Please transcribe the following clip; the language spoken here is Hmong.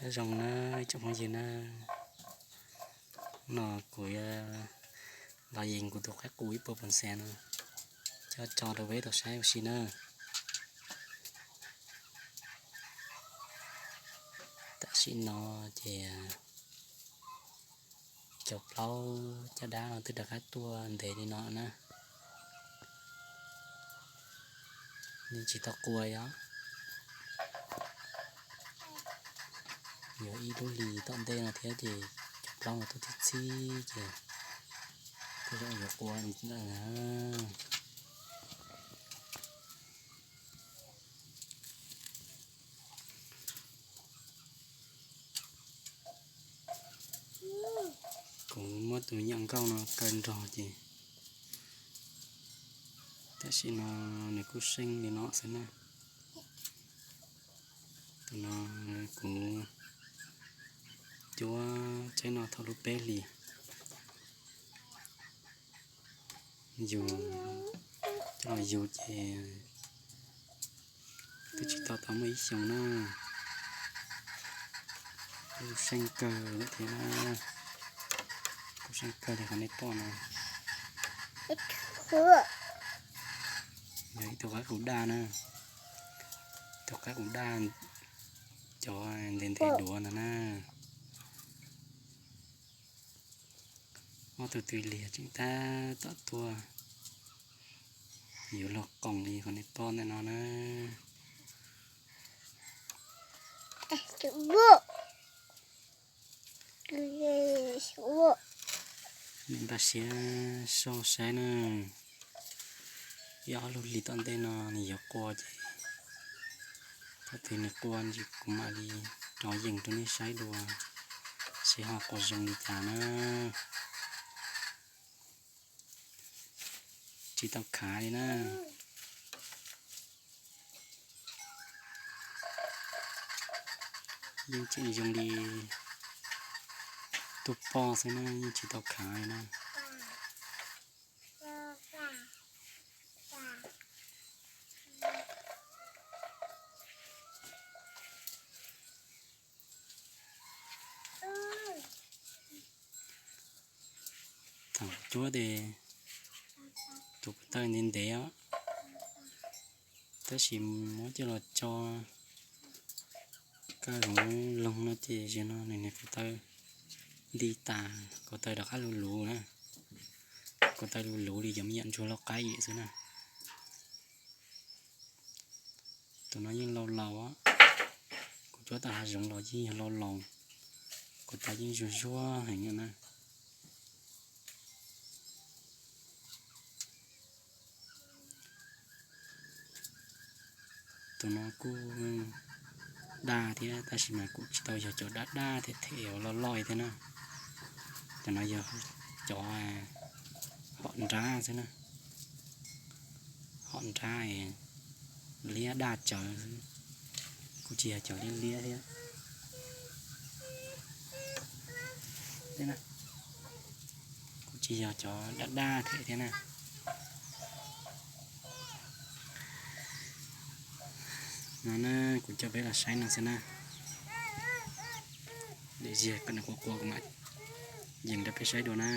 Nyob zoo na tsoom phooj ywg na, no kuv los yees kuv tus qaib qus ib puas pon xees no coj tso rau peb tau saib ua si na. Tam sim no ces cov plaub caj dab no twb rov qab tuaj ntev li no na. Yeej tsis tau qua os. Yuav ib lub hlis tom ntej no thiab ces cov plaub no tuaj txhib txhib ces tej zaum yuav qua li lawm na. Kuv muab tus me nyuam nkauj no kaw nrog ces tam sim no nws kuj seej li no xwb na. Tus no kuv cuab tsaib no thaum lub peb hlis. Yug, coj los yug ces twb tsis tau tau muaj ib xyoos na. Kuj seej kawg lawm thiab na. Kuj seej kawg li qhov nej pom no. Yog ib tug qaib qus daj na. Tus qaib qus daj cov ntev ntev duav ntawd na. Ob tug tw liag tseem tab tom tuaj yuav luag qoos li qhov nej pom ntawm no na. Nej npaj siab soj saib na. Ib ob lub hlis tom ntej no nws yuav qua ces thaum twg nws qua ces kuv mam li rov yees rau nej saib dua seb ho qua zoo li cas na. Tsis tau khav li na. Yeej tseem zoo li tug poj xwb na, yeej tsis tau khav li na. Thaum cuab ces tus ko taw ntev ntev os, tab sis muab coj los tso kaw hauv loog no ces zaum no nws niag ko taw nti tas, ko taw rov qab luv luv na. Ko taw luv luv li cov me nyuam ntsuag lauj qaib xwb na. Tus no yeej laus laus, kuv cuab tau hav zoov los yeej yog laus laus, ko taw yeej zuag zuag heev na. Tus no kuj daj thiab tab sis mas kuj tsis tau yog cov daj daj them them uas loj loj thiab na. Cov no yog cov hom nrab xwb na, hom nrab liab daj tsawv xwb, kuj tsis yog cov liab liab thiab. Kuj tsis yog cov daj daj them thiab na. No na, kuv coj peb los saib no xwb na. Dam ziag kom nws qua qua kuv mam yees rau peb saib dua na.